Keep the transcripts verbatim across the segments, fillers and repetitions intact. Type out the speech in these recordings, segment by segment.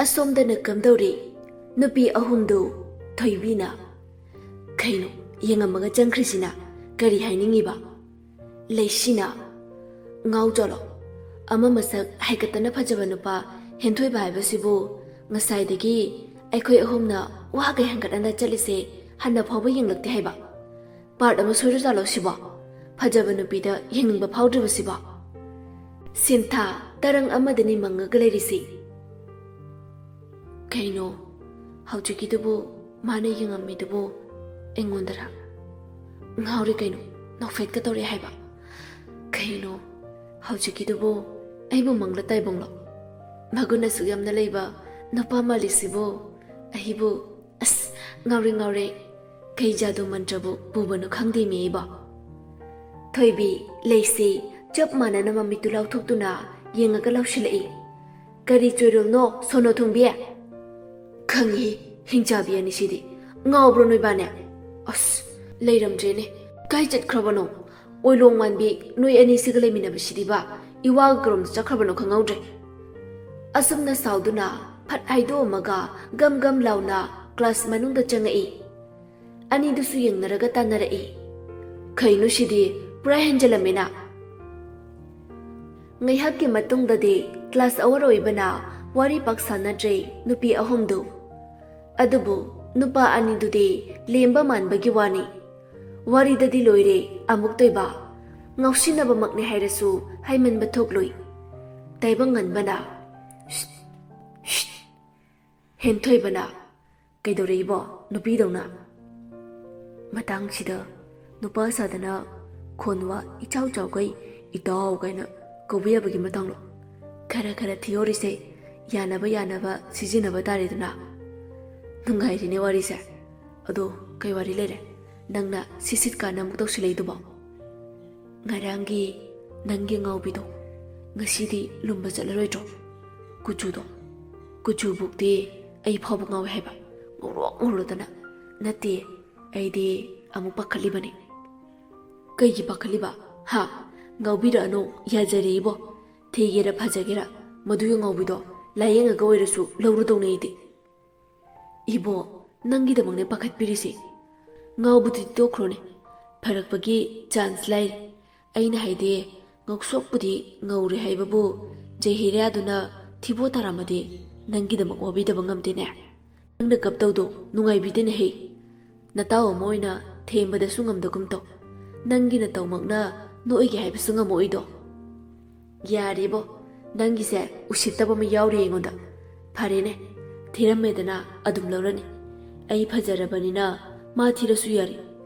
ꯑꯁꯣꯝꯗꯅ ꯀꯝꯗꯧꯔꯤ? ꯅꯨꯄꯤ ꯑꯍꯨꯝꯗꯨ ꯊꯣꯏꯕꯤꯅ, "ꯀꯩꯅꯣ, ꯌꯦꯡꯉꯝꯃꯒ ꯆꯪꯈ꯭ꯔꯤꯁꯤꯅ? ꯀꯔꯤ ꯍꯥꯏꯅꯤꯡꯉꯤꯕ?" ꯂꯩꯁꯤꯅ, "ꯉꯥꯎ ꯆꯠꯂꯣ꯫ ꯑꯃ ꯃꯁꯛ ꯍꯥꯏꯒꯠꯇꯅ ꯐꯖꯕ ꯅꯨꯄꯥ ꯍꯦꯟꯊꯣꯏꯕ ꯍꯥꯏꯕꯁꯤꯕꯨ ꯉꯁꯥꯏꯗꯒꯤ ꯑꯩꯈꯣꯏ ꯑꯍꯨꯝꯅ ꯋꯥꯒꯩ ꯍꯟꯒꯠ ꯍꯟꯗ ꯆꯠꯂꯤꯁꯦ ꯍꯟꯅ ꯐꯥꯎꯕ ꯌꯦꯡꯂꯛꯇꯦ ꯍꯥꯏꯕ? ꯄꯥꯔꯠ ꯑꯃ ꯁꯣꯏꯔꯖꯥꯠꯂꯣ ꯁꯤꯕꯣ? ꯐꯖꯕ ꯅꯨꯄꯤꯗ ꯌꯦꯡꯅꯤꯡꯕ ꯐꯥꯎꯗ꯭ꯔꯤꯕꯁꯤꯕꯣ?" ꯁꯤꯟꯊꯥ, "ꯇꯔꯪ ꯑꯃꯗꯅꯤ ꯃꯪꯉꯒ ꯂꯩꯔꯤꯁꯤ꯫ ꯀꯩꯅꯣ, ꯍꯧꯖꯤꯛꯀꯤꯗꯨꯕꯨ ꯃꯥꯅ ꯌꯦꯡꯉꯝꯃꯤꯗꯨꯕꯨ ꯑꯩꯉꯣꯟꯗꯔ? ꯉꯥꯎꯔꯦ ꯀꯩꯅꯣ, ꯅꯣꯛꯐꯦꯠꯀ ꯇꯧꯔꯛꯑꯦ ꯍꯥꯏꯕ꯫ ꯀꯩꯅꯣ, ꯍꯧꯖꯤꯛꯀꯤꯗꯨꯕꯨ ꯑꯩꯕꯨ ꯃꯪꯂ ꯇꯥꯏꯕꯪꯂꯣ? ꯃꯒꯨꯟ ꯑꯁꯨꯛ ꯌꯥꯝꯅ ꯂꯩꯕ ꯅꯨꯄꯥ ꯃꯥꯜꯂꯤꯁꯤꯕꯨ ꯑꯩꯕꯨ, ꯑꯁ, ꯉꯥꯎꯔꯦ, ꯉꯥꯎꯔꯦ꯫ ꯀꯩ ꯖꯥꯗꯨ ꯃꯟꯇ꯭ꯔꯕꯨ ꯄꯨꯕꯅꯣ ꯈꯪꯗꯦꯃꯤ ꯑꯩꯕꯣ꯫" ꯊꯣꯏꯕꯤ, ꯂꯩꯁꯤ ꯆꯞ ꯃꯥꯟꯅꯅ ꯃꯃꯤꯠꯇꯨ ꯂꯥꯎꯊꯣꯛꯇꯨꯅ ꯌꯦꯡꯉꯒ ꯂꯥꯎꯁꯤꯜꯂꯛꯏ꯫ "ꯀꯔꯤ ꯆꯣꯏꯔꯣꯜꯅꯣ, ꯁꯣꯅꯣ ꯊꯨꯡꯕꯤ?" "ꯈꯪꯉꯤ, ꯍꯤꯡꯆꯥꯕꯤ ꯑꯅꯤꯁꯤꯗꯤ꯫ ꯉꯥꯎꯕ꯭ꯔꯣ ꯅꯣꯏꯕꯥꯅꯦ? ꯑꯁ, ꯂꯩꯔꯝꯗ꯭ꯔꯦꯅꯦ꯫ ꯀꯥꯏ ꯆꯠꯈ꯭ꯔꯕꯅꯣ? ꯑꯣꯏꯂꯣꯡ ꯃꯥꯟꯕꯤ ꯅꯣꯏ ꯑꯅꯤꯁꯤꯒ ꯂꯩꯃꯤꯟꯅꯕꯁꯤꯗꯤꯕ ꯏꯋꯥꯒ ꯀꯔꯣꯝꯗ ꯆꯠꯈ꯭ꯔꯕꯅꯣ ꯈꯪꯍꯧꯗ꯭ꯔꯦ꯫" ꯑꯁꯨꯝꯅ ꯁꯥꯎꯗꯨꯅ ꯐꯠ ꯍꯥꯏꯗꯣꯛꯑꯝꯃꯒ ꯒꯝ ꯒꯝ ꯂꯥꯎꯅ ꯀ꯭ꯂꯥꯁ ꯃꯅꯨꯡꯗ ꯆꯪꯉꯛꯏ꯫ ꯑꯅꯤꯗꯨꯁꯨ ꯌꯦꯡꯅꯔꯒ ꯇꯥꯟꯅꯔꯛꯏ꯫ "ꯀꯩꯅꯣ ꯁꯤꯗꯤ, ꯄꯨꯔꯥ ꯍꯦꯟꯖꯜꯂꯝꯃꯦꯅ!" ꯉꯥꯏꯍꯥꯛꯀꯤ ꯃꯇꯨꯡꯗꯗꯤ ꯀ꯭ꯂꯥꯁ ꯑꯋꯥꯔ ꯑꯣꯏꯕꯅ ꯋꯥꯔꯤ ꯄꯥꯛ ꯁꯥꯟꯅꯗ꯭ꯔꯦ ꯅꯨꯄꯤ ꯑꯍꯨꯝꯗꯨ꯫ ꯑꯗꯨꯕꯨ ꯅꯨꯄꯥ ꯑꯅꯤꯗꯨꯗꯤ ꯂꯦꯝꯕ ꯃꯥꯟꯕꯒꯤ ꯋꯥꯅꯤ꯫ ꯋꯥꯔꯤꯗꯗꯤ ꯂꯣꯏꯔꯦ ꯑꯃꯨꯛꯇꯣꯏꯕ꯫ ꯉꯥꯎꯁꯤꯟꯅꯕꯃꯛꯅꯤ ꯍꯥꯏꯔꯁꯨ ꯍꯥꯏꯃꯟꯕ ꯊꯣꯛꯂꯣꯏ꯫ ꯇꯥꯏꯕꯪ ꯉꯟꯕꯅ, "ꯁ꯭ꯠ, ꯁ꯭ꯠ!" ꯍꯦꯟꯊꯣꯏꯕꯅ, "ꯀꯩꯗꯧꯔꯛꯏꯕꯣ ꯅꯨꯄꯤꯗꯧꯅ?" ꯃꯇꯥꯡꯁꯤꯗ ꯅꯨꯄꯥ ꯁꯥꯗꯅ ꯈꯣꯟ ꯋꯥ ꯏꯆꯥꯎ ꯆꯥꯎꯈꯩ "ꯏꯇꯥꯎ" ꯀꯥꯏꯅ ꯀꯧꯕ ꯌꯥꯕꯒꯤ ꯃꯇꯥꯡꯂꯣ? ꯈꯔ ꯈꯔ ꯊꯤꯑꯣꯔꯤꯁꯦ ꯌꯥꯅꯕ ꯌꯥꯅꯕ ꯁꯤꯖꯤꯟꯅꯕ ꯇꯥꯔꯦꯗꯅ꯫ ꯅꯨꯡꯉꯥꯏꯔꯤꯅꯦ ꯋꯥꯔꯤꯁꯦ꯫ ꯑꯗꯣ ꯀꯩ ꯋꯥꯔꯤ ꯂꯩꯔꯦ? ꯅꯪꯅ ꯁꯤꯁꯤꯠ ꯀꯥꯟꯅ ꯑꯃꯨꯛ ꯇꯧꯁꯤꯜꯂꯛꯏꯗꯨꯕꯣ? ꯉꯔꯥꯡꯒꯤ ꯅꯪꯒꯤ ꯉꯥꯎꯕꯤꯗꯣ ꯉꯁꯤꯗꯤ ꯂꯨꯝꯕ ꯆꯠꯂꯔꯣꯏꯗ꯭ꯔꯣ? ꯀꯨꯆꯨꯗꯣ, ꯀꯨꯆꯨꯕꯨꯛꯇꯤ ꯑꯩ ꯐꯥꯎꯕ ꯉꯥꯎꯋꯦ ꯍꯥꯏꯕ, ꯉꯧꯔꯣꯛ ꯉꯧꯔꯗꯅ꯫ ꯅꯠꯇꯦ, ꯑꯩꯗꯤ ꯑꯃꯨꯛ ꯄꯥꯈꯠꯂꯤꯕꯅꯤ꯫ ꯀꯩꯒꯤ ꯄꯥꯈꯠꯂꯤꯕ? ꯍꯥ? ꯉꯥꯎꯕꯤꯔꯛꯑꯅꯣ, ꯌꯥꯖꯔꯦ ꯏꯕꯣ꯫ ꯊꯤꯒꯦꯔꯥ ꯐꯖꯒꯦꯔꯥ, ꯃꯗꯨꯒꯤ ꯉꯥꯎꯕꯤꯗꯣ ꯂꯥꯌꯦꯡꯉꯒ ꯑꯣꯏꯔꯁꯨ ꯂꯧꯔꯨꯗꯧꯅꯦ ꯑꯩꯗꯤ꯫ ꯏꯕꯣ, ꯅꯪꯒꯤꯗꯃꯛꯅꯦ ꯄꯥꯈꯠꯄꯤꯔꯤꯁꯦ꯫ ꯉꯥꯎꯕꯗꯨꯗꯤ ꯇꯣꯛꯈ꯭ꯔꯣꯅꯦ, ꯐꯔꯛꯄꯒꯤ ꯆꯥꯟꯁ ꯂꯥꯏꯔꯤ꯫ ꯑꯩꯅ ꯍꯥꯏꯗꯤ, ꯉꯧꯁꯣꯛꯄꯨꯗꯤ ꯉꯧꯔꯦ ꯍꯥꯏꯕꯕꯨ, ꯖꯍꯤꯔꯤꯌꯥꯗꯨꯅ ꯊꯤꯕꯣ ꯇꯥꯔꯝꯃꯗꯤ ꯅꯪꯒꯤꯗꯃꯛ ꯋꯥꯕꯤꯗꯕ ꯉꯝꯗꯦꯅꯦ꯫ ꯅꯪꯅ ꯀꯞꯇꯧꯗꯣ ꯅꯨꯡꯉꯥꯏꯕꯤꯗꯦꯅꯦ ꯍꯦ꯫ ꯅꯇꯥꯎ ꯑꯃ ꯑꯣꯏꯅ ꯊꯦꯝꯕꯗꯁꯨ ꯉꯝꯗꯒꯨꯝ ꯇꯧ꯫ ꯅꯪꯒꯤ ꯅꯇꯧꯃꯛꯅ ꯅꯣꯛꯏꯒꯦ ꯍꯥꯏꯕꯁꯨ ꯉꯝꯃꯛꯑꯣꯏꯗꯣ꯫ ꯌꯥꯔꯦꯕꯣ, ꯅꯪꯒꯤꯁꯦ ꯎꯁꯤꯠꯇꯕ ꯑꯃ ꯌꯥꯎꯔꯤ ꯑꯩꯉꯣꯟꯗ꯫ ꯐꯔꯦꯅꯦ, ꯊꯤꯔꯝꯃꯦꯗꯅ ꯑꯗꯨꯝ ꯂꯧꯔꯅꯤ꯫ ꯑꯩ ꯐꯖꯔꯕꯅꯤꯅ ꯃꯥ ꯊꯤꯔꯁꯨ ꯌꯥꯔꯤ꯫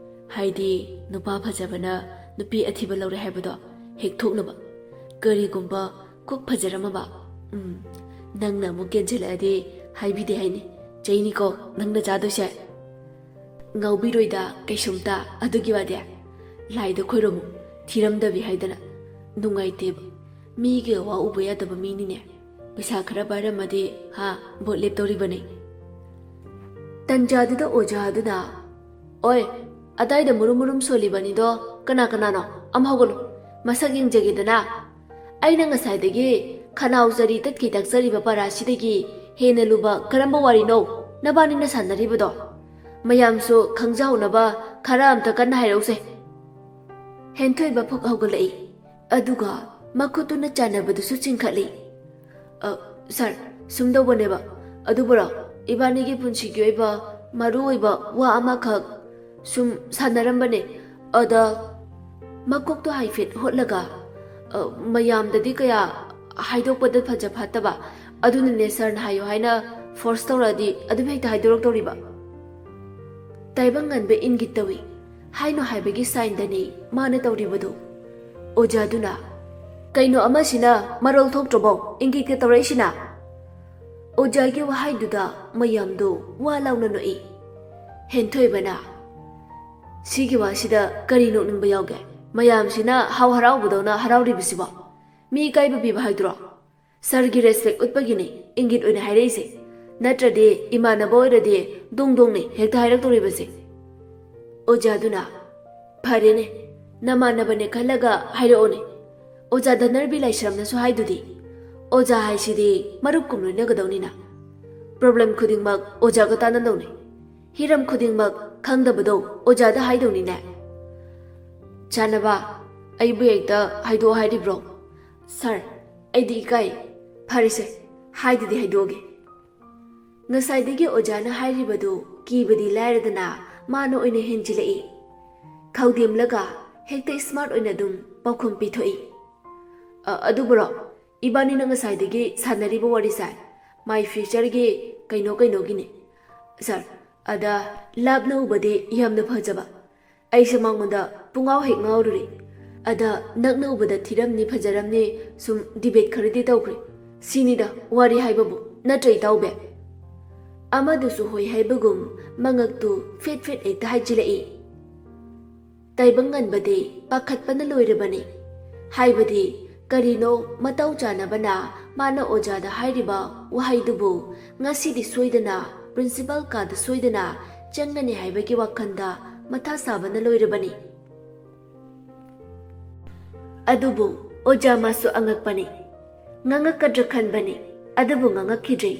ꯍꯥꯏꯗꯤ, ꯅꯨꯄꯥ ꯐꯖꯕꯅ ꯅꯨꯄꯤ ꯑꯊꯤꯕ ꯂꯧꯔꯦ ꯍꯥꯏꯕꯗꯣ ꯍꯦꯛ ꯊꯣꯛꯅꯕ꯫ ꯀꯔꯤꯒꯨꯝꯕ ꯀꯣꯛ ꯐꯖꯔꯝꯃꯕ, ꯎꯝ, ꯅꯪꯅ ꯑꯃꯨꯛ ꯀꯦꯟꯁꯤꯜꯂꯛꯑꯗꯤ ꯍꯥꯏꯕꯤꯗꯦ ꯍꯥꯏꯅꯤ꯫ ꯆꯩꯅꯤꯀꯣ ꯅꯪꯅ ꯆꯥꯗꯣꯏꯁꯦ꯫ ꯉꯥꯎꯕꯤꯔꯣꯏꯗ ꯀꯩꯁꯨꯝꯇ ꯑꯗꯨꯒꯤ ꯋꯥꯗꯤ꯫ ꯂꯥꯏꯗ ꯈꯣꯏꯔꯝꯃꯨ, ꯊꯤꯔꯝꯗꯕꯤ ꯍꯥꯏꯗꯅ꯫ ꯅꯨꯡꯉꯥꯏꯇꯦꯕ, ꯃꯤꯒꯤ ꯑꯋꯥ ꯎꯕ ꯌꯥꯗꯕ ꯃꯤꯅꯤꯅꯦ꯫ ꯄꯩꯁꯥ ꯈꯔ ꯄꯥꯏꯔꯝꯃꯗꯤ, ꯍꯥ, ꯚꯣꯠ ꯂꯦꯞꯇꯧꯔꯤꯕꯅꯤ꯫ ꯇꯟꯖꯥꯗꯨꯗ ꯑꯣꯖꯥ ꯑꯗꯨꯅ, "ꯑꯣꯏ, ꯑꯗꯥꯏꯗ ꯃꯨꯔꯨꯝ ꯃꯨꯔꯨꯝ ꯁꯣꯜꯂꯤꯕꯅꯤꯗꯣ ꯀꯅꯥ ꯀꯅꯥꯅꯣ? ꯑꯃ ꯍꯧꯒꯠꯂꯨ, ꯃꯁꯛ ꯌꯦꯡꯖꯒꯦꯗꯅ꯫ ꯑꯩꯅ ꯉꯁꯥꯏꯗꯒꯤ ꯈꯅꯥꯎ ꯆꯔꯤ ꯇꯠꯈꯩ ꯇꯥꯛꯆꯔꯤꯕ ꯄꯔꯥꯁꯤꯗꯒꯤ ꯍꯦꯟꯅ ꯂꯨꯕ ꯀꯔꯝꯕ ꯋꯥꯔꯤꯅꯣ ꯅꯕꯥꯅꯤꯅ ꯁꯥꯟꯅꯔꯤꯕꯗꯣ? ꯃꯌꯥꯝꯁꯨ ꯈꯪꯖꯍꯧꯅꯕ ꯈꯔ ꯑꯝꯇ ꯀꯟꯅ ꯍꯥꯏꯔꯛꯎꯁꯦ꯫" ꯍꯦꯟꯊꯣꯏꯕ ꯐꯨꯛ ꯍꯧꯒꯠꯂꯛꯏ꯫ ꯑꯗꯨꯒ ꯃꯈꯨꯠꯇꯨꯅ ꯆꯥꯟꯅꯕꯗꯨꯁꯨ ꯆꯤꯡꯈꯠꯂꯤ꯫ "ꯑ, ꯁꯥꯔ, ꯁꯨꯝ ꯇꯧꯕꯅꯦꯕ꯫ ꯑꯗꯨꯕꯨꯔꯣ, ꯏꯕꯥꯅꯤꯒꯤ ꯄꯨꯟꯁꯤꯒꯤ ꯑꯣꯏꯕ ꯃꯔꯨ ꯑꯣꯏꯕ ꯋꯥ ꯑꯃꯈꯛ ꯁꯨꯝ ꯁꯥꯟꯅꯔꯝꯕꯅꯦ꯫ ꯑꯗ ꯃꯀꯣꯛꯇꯣ ꯍꯥꯏꯐꯦꯠ ꯍꯣꯠꯂꯒ, ꯑ, ꯃꯌꯥꯝꯗꯗꯤ ꯀꯌꯥ ꯍꯥꯏꯗꯣꯛꯄꯗ ꯐꯖ ꯐꯠꯇꯕ꯫ ꯑꯗꯨꯅꯅꯦ ꯁꯥꯔꯅ ꯍꯥꯏꯌꯣ ꯍꯥꯏꯅ ꯐꯣꯔꯁ ꯇꯧꯔꯛꯑꯗꯤ ꯑꯗꯨꯝ ꯍꯦꯛꯇ ꯍꯥꯏꯗꯣꯔꯛꯇꯧꯔꯤꯕ꯫" ꯇꯥꯏꯕꯪꯉꯥꯟꯕ ꯏꯪꯒꯤꯠ ꯇꯧꯏ꯫ ꯍꯥꯏꯅꯣ ꯍꯥꯏꯕꯒꯤ ꯁꯥꯏꯟꯗꯅꯤ ꯃꯥꯅ ꯇꯧꯔꯤꯕꯗꯨ꯫ ꯑꯣꯖꯥꯗꯨꯅ, "ꯀꯩꯅꯣ ꯑꯃꯁꯤꯅ ꯃꯔꯣꯜ ꯊꯣꯛꯇ꯭ꯔꯕꯣ ꯏꯪꯒꯤꯠꯀ ꯇꯧꯔꯛꯏꯁꯤꯅ?" ꯑꯣꯖꯥꯒꯤ ꯋꯥꯍꯩꯗꯨꯗ ꯃꯌꯥꯝꯗꯨ ꯋꯥ ꯂꯥꯎꯅ ꯅꯣꯛꯏ꯫ ꯍꯦꯟꯊꯣꯏꯕꯅ, "ꯁꯤꯒꯤ ꯋꯥꯁꯤꯗ ꯀꯔꯤ ꯅꯣꯛꯅꯤꯡꯕ ꯌꯥꯎꯒꯦ? ꯃꯌꯥꯝꯁꯤꯅ ꯍꯥꯎ ꯍꯔꯥꯎꯕꯗꯧꯅ ꯍꯔꯥꯎꯔꯤꯕꯁꯤꯕꯣ? ꯃꯤ ꯏꯀꯥꯏꯕ ꯄꯤꯕ ꯍꯥꯏꯗꯨꯔꯣ? ꯁꯥꯔꯒꯤ ꯔꯦꯁꯄꯦꯛ ꯎꯠꯄꯒꯤꯅꯤ ꯏꯪꯒꯤꯠ ꯑꯣꯏꯅ ꯍꯥꯏꯔꯛꯏꯁꯦ꯫ ꯅꯠꯇ꯭ꯔꯗꯤ ꯏꯃꯥꯟꯅꯕ ꯑꯣꯏꯔꯗꯤ ꯗꯣꯡ ꯗꯣꯡꯅꯤ ꯍꯦꯛꯇ ꯍꯥꯏꯔꯛꯇꯧꯔꯤꯕꯁꯦ꯫" ꯑꯣꯖꯥꯗꯨꯅ, "ꯐꯔꯦꯅꯦ, ꯅꯃꯥꯟꯅꯕꯅꯦ ꯈꯜꯂꯒ ꯍꯥꯏꯔꯛꯑꯣꯅꯦ꯫ ꯑꯣꯖꯥ ꯙꯅꯔꯕꯤ ꯂꯥꯏꯁ꯭ꯔꯝꯅꯁꯨ ꯍꯥꯏꯗꯨꯗꯤ, ꯑꯣꯖꯥ ꯍꯥꯏꯁꯤꯗꯤ ꯃꯔꯨꯞꯀꯨꯝ ꯂꯣꯏꯅꯒꯗꯧꯅꯤꯅ꯫ ꯄ꯭ꯔꯣꯕ꯭ꯂꯦꯝ ꯈꯨꯗꯤꯡꯃꯛ ꯑꯣꯖꯥꯒ ꯇꯥꯟꯅꯗꯧꯅꯤ꯫ ꯍꯤꯔꯝ ꯈꯨꯗꯤꯡꯃꯛ ꯈꯪꯗꯕꯗꯣ ꯑꯣꯖꯥꯗ ꯍꯥꯏꯗꯧꯅꯤꯅꯦ꯫ ꯆꯥꯅꯕ, ꯑꯩꯕꯨ ꯍꯦꯛꯇ ꯍꯥꯏꯗꯣꯛꯑꯣ ꯍꯥꯏꯔꯤꯕ꯭ꯔꯣ? ꯁꯥꯔ, ꯑꯩꯗꯤ ꯏꯀꯥꯏ꯫ ꯐꯔꯦꯁꯦ, ꯍꯥꯏꯗꯗꯤ ꯍꯥꯏꯗꯣꯛꯑꯒꯦ꯫ ꯉꯁꯥꯏꯗꯒꯤ ꯑꯣꯖꯥꯅ ꯍꯥꯏꯔꯤꯕꯗꯨ ꯀꯤꯕꯗꯤ ꯂꯥꯏꯔꯗꯅ ꯃꯥꯅ ꯑꯣꯏꯅ ꯍꯦꯟꯖꯤꯜꯂꯛꯏ꯫ ꯈꯧꯗꯦꯝꯂꯒ ꯍꯦꯛꯇ ꯁ꯭ꯃꯥꯔꯠ ꯑꯣꯏꯅ ꯑꯗꯨꯝ ꯄꯥꯎꯈꯨꯝ ꯄꯤꯊꯣꯛꯏ꯫ "ꯑ, ꯑꯗꯨꯕꯨꯔꯣ, ꯏꯕꯥꯅꯤꯅ ꯉꯁꯥꯏꯗꯒꯤ ꯁꯥꯟꯅꯔꯤꯕ ꯋꯥꯔꯤꯁꯦ ꯃꯥꯏ ꯐ꯭ꯌꯨꯆꯔꯒꯤ ꯀꯩꯅꯣ ꯀꯩꯅꯣꯒꯤꯅꯤ꯫ ꯁꯥꯔ, ꯑꯗ ꯂꯥꯞꯅ ꯎꯕꯗꯤ ꯌꯥꯝꯅ ꯐꯖꯕ꯫ ꯑꯩꯁꯦ ꯃꯉꯣꯟꯗ ꯄꯨꯡꯉꯥꯎ ꯍꯦꯛ ꯉꯥꯎꯔꯨꯔꯦ꯫ ꯑꯗ ꯅꯛꯅ ꯎꯕꯗ ꯊꯤꯔꯝꯅꯤ ꯐꯖꯔꯝꯅꯤ ꯁꯨꯝ ꯗꯤꯕꯦꯠ ꯈꯔꯗꯤ ꯇꯧꯈ꯭ꯔꯦ꯫ ꯁꯤꯅꯤꯗ ꯋꯥꯔꯤ ꯍꯥꯏꯕꯕꯨ, ꯅꯠꯇ꯭ꯔ ꯏꯇꯥꯎꯕꯤ?" ꯑꯃꯗꯨꯁꯨ ꯍꯣꯏ ꯍꯥꯏꯕꯒꯨꯝ ꯃꯉꯛꯇꯨ ꯐꯦꯠ ꯐꯦꯠ ꯍꯦꯛꯇ ꯍꯥꯏꯖꯤꯜꯂꯛꯏ꯫ ꯇꯥꯏꯕꯪ ꯉꯟꯕꯗꯤ ꯄꯥꯈꯠꯄꯅ ꯂꯣꯏꯔꯕꯅꯤ꯫ ꯍꯥꯏꯕꯗꯤ ꯀꯔꯤꯅꯣ ꯃꯇꯧ ꯆꯥꯅꯕꯅ ꯃꯥꯅ ꯑꯣꯖꯥꯗ ꯍꯥꯏꯔꯤꯕ ꯋꯥꯍꯩꯗꯨꯕꯨ ꯉꯁꯤꯗꯤ ꯁꯣꯏꯗꯅ ꯄ꯭ꯔꯤꯟꯁꯤꯄꯥꯜ ꯀꯥꯗ ꯁꯣꯏꯗꯅ ꯆꯪꯒꯅꯤ ꯍꯥꯏꯕꯒꯤ ꯋꯥꯈꯜꯗ ꯃꯊꯥ ꯁꯥꯕꯅ ꯂꯣꯏꯔꯕꯅꯤ꯫ ꯑꯗꯨꯕꯨ ꯑꯣꯖꯥ ꯃꯥꯁꯨ ꯑꯉꯛꯄꯅꯤ꯫ ꯉꯥꯡꯉꯛꯀꯗ꯭ꯔꯥ ꯈꯟꯕꯅꯤ, ꯑꯗꯨꯕꯨ ꯉꯥꯡꯉꯛꯈꯤꯗ꯭ꯔꯦ꯫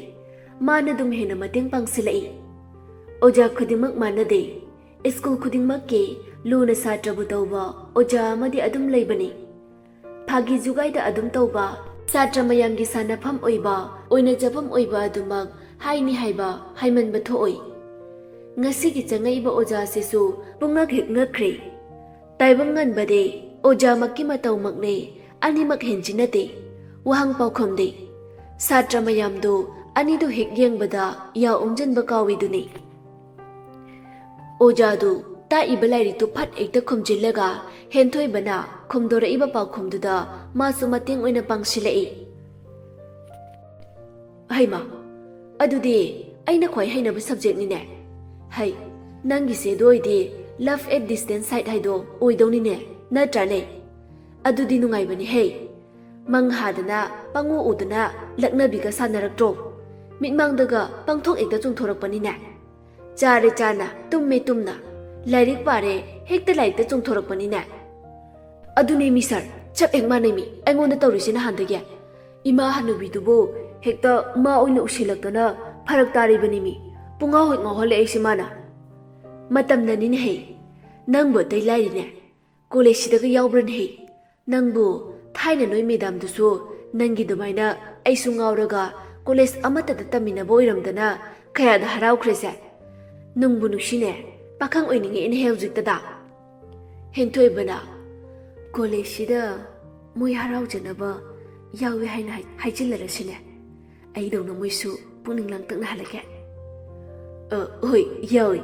ꯃꯥꯅ ꯑꯗꯨꯝ ꯍꯦꯟꯅ ꯃꯇꯦꯡ ꯄꯥꯡꯁꯤꯜꯂꯛꯏ꯫ ꯑꯣꯖꯥ ꯈꯨꯗꯤꯡꯃꯛ ꯃꯥꯟꯅꯗꯦ꯫ ꯁ꯭ꯀꯨꯜ ꯈꯨꯗꯤꯡꯃꯛꯀꯤ ꯂꯨꯅ ꯁꯥꯇ꯭ꯔꯕꯨ ꯇꯧꯕ ꯑꯣꯖꯥ ꯑꯃꯗꯤ ꯑꯗꯨꯝ ꯂꯩꯕꯅꯤ꯫ ꯐꯥꯒꯤ ꯖꯨꯒꯥꯏꯗ ꯑꯗꯨꯝ ꯇꯧꯕ, ꯁꯥꯇ꯭ꯔ ꯃꯌꯥꯝꯒꯤ ꯁꯥꯟꯅꯐꯝ ꯑꯣꯏꯕ, ꯑꯣꯏꯅꯖꯐꯝ ꯑꯣꯏꯕ ꯑꯗꯨꯃꯛ ꯍꯥꯏꯅꯤ ꯍꯥꯏꯕ ꯍꯥꯏꯃꯟꯕ ꯊꯣꯛꯑꯣꯏ꯫ ꯉꯁꯤꯒꯤ ꯆꯪꯉꯛꯏꯕ ꯑꯣꯖꯥꯁꯤꯁꯨ ꯄꯨꯡꯉꯛ ꯍꯦꯛ ꯉꯛꯈ꯭ꯔꯦ꯫ ꯇꯥꯏꯕꯪ ꯉꯟꯕꯗꯤ ꯑꯣꯖꯥꯃꯛꯀꯤ ꯃꯇꯧꯃꯛꯅꯦ, ꯑꯅꯤꯃꯛ ꯍꯦꯟꯖꯤꯟꯅꯗꯦ, ꯋꯥꯍꯪ ꯄꯥꯎꯈꯨꯝꯗꯤ꯫ ꯁꯥꯇ꯭ꯔ ꯃꯌꯥꯝꯗꯨ ꯑꯅꯤꯗꯨ ꯍꯦꯛ ꯌꯦꯡꯕꯗ ꯌꯥ ꯎꯝꯖꯤꯟꯕ ꯀꯥꯎꯏꯗꯨꯅꯤ꯫ ꯑꯣꯖꯥꯗꯨ ꯇꯥꯛꯏꯕ ꯂꯥꯏꯔꯤꯛꯇꯨ ꯐꯠ ꯍꯦꯛꯇ ꯈꯨꯝꯖꯤꯜꯂꯒ ꯍꯦꯟꯊꯣꯏꯕꯅ ꯈꯨꯝꯗꯣꯔꯛꯏꯕ ꯄꯥꯎꯈꯨꯝꯗꯨꯗ ꯃꯥꯁꯨ ꯃꯇꯦꯡ ꯑꯣꯏꯅ ꯄꯥꯡꯁꯤꯜꯂꯛꯏ꯫ "ꯍꯩꯃꯥ, ꯑꯗꯨꯗꯤ ꯑꯩꯅ ꯈ꯭ꯋꯥꯏ ꯍꯩꯅꯕ ꯁꯕꯖꯦꯛꯅꯤꯅꯦ꯫ ꯍꯩ, ꯅꯪꯒꯤꯁꯦ ꯑꯗꯨ ꯑꯣꯏꯗꯤ love at distance sight ꯍꯥꯏꯗꯣ ꯑꯣꯏꯗꯧꯅꯤꯅꯦ, ꯅꯠꯇ꯭ꯔꯥꯅꯦ? ꯑꯗꯨꯗꯤ ꯅꯨꯡꯉꯥꯏꯕꯅꯤꯍꯦ꯫ ꯃꯪ ꯍꯥꯗꯅ ꯄꯪꯎ ꯎꯗꯅ ꯂꯛꯅꯕꯤꯒ ꯁꯥꯟꯅꯔꯛꯇ꯭ꯔꯣ? ꯃꯤꯠꯃꯥꯡꯗꯒ ꯄꯪꯊꯣꯛ ꯍꯦꯛꯇ ꯆꯣꯡꯊꯣꯔꯛꯄꯅꯤꯅꯦ꯫ ꯆꯥꯔꯦ ꯆꯥꯅ, ꯇꯨꯝꯃꯦ ꯇꯨꯝꯅ, ꯂꯥꯏꯔꯤꯛ ꯄꯥꯔꯦ, ꯍꯦꯛꯇ ꯂꯥꯏꯔꯤꯛꯇ ꯆꯣꯡꯊꯣꯔꯛꯄꯅꯤꯅꯦ꯫" "ꯑꯗꯨꯅꯦ ꯃꯤ ꯁꯥꯔ, ꯆꯞ ꯍꯦꯛ ꯃꯥꯟꯅꯩ ꯃꯤ, ꯑꯩꯉꯣꯟꯗ ꯇꯧꯔꯤꯁꯤ ꯅꯍꯥꯟꯗꯒꯤ꯫ ꯏꯃꯥ ꯍꯅꯨꯕꯤꯗꯨꯕꯨ ꯍꯦꯛꯇ ꯃꯥ ꯑꯣꯏꯅ ꯎꯁꯤꯜꯂꯛꯇꯅ ꯐꯔꯛ ꯇꯥꯔꯤꯕꯅꯤꯃꯤ꯫ ꯄꯨꯡꯉꯥꯎ ꯍꯦꯛ ꯉꯥꯎꯍꯜꯂꯦ ꯑꯩꯁꯦ ꯃꯥꯅ꯫ ꯃꯇꯝꯅꯅꯤꯅꯦꯍꯦ꯫ ꯅꯪꯕꯨ ꯑꯇꯩ ꯂꯥꯏꯔꯤꯅꯦ꯫ ꯀꯣꯂꯦꯖꯁꯤꯗꯒ ꯌꯥꯎꯕ꯭ꯔꯅꯦꯍꯦ? ꯅꯪꯕꯨ ꯊꯥꯏꯅ ꯅꯣꯏ ꯃꯦꯗꯥꯝꯗꯨꯁꯨ ꯅꯪꯒꯤ ꯑꯗꯨꯃꯥꯏꯅ ꯑꯩꯁꯨ ꯉꯥꯎꯔꯒ ꯀꯣꯂꯦꯖ ꯑꯃꯠꯇꯗ ꯇꯝꯃꯤꯟꯅꯕ ꯑꯣꯏꯔꯝꯗꯅ ꯀꯌꯥꯗ ꯍꯔꯥꯎꯈ꯭ꯔꯦꯁꯦ꯫ ꯅꯨꯡꯕꯨ ꯅꯨꯡꯁꯤꯅꯦ꯫ ꯄꯥꯈꯪ ꯑꯣꯏꯅꯤꯡꯉꯛꯑꯦꯅꯦꯍꯦ ꯍꯧꯖꯤꯛꯇꯗ꯫ ꯍꯦꯟꯊꯣꯏꯕꯅ, "ꯀꯣꯂꯦꯖꯁꯤꯗ ꯃꯣꯏ ꯍꯔꯥꯎꯖꯅꯕ ꯌꯥꯎꯏ ꯍꯥꯏꯅ ꯍꯥꯏ-, ꯍꯥꯏꯖꯤꯜꯂꯔꯁꯤꯅꯦ꯫ ꯑꯩꯗꯧꯅ ꯃꯣꯏꯁꯨ ꯄꯨꯛꯅꯤꯡ ꯂꯥꯡꯇꯛꯅꯍꯜꯂꯒꯦ꯫" "ꯑ, ꯍꯣꯏ, ꯌꯥꯎꯏ꯫"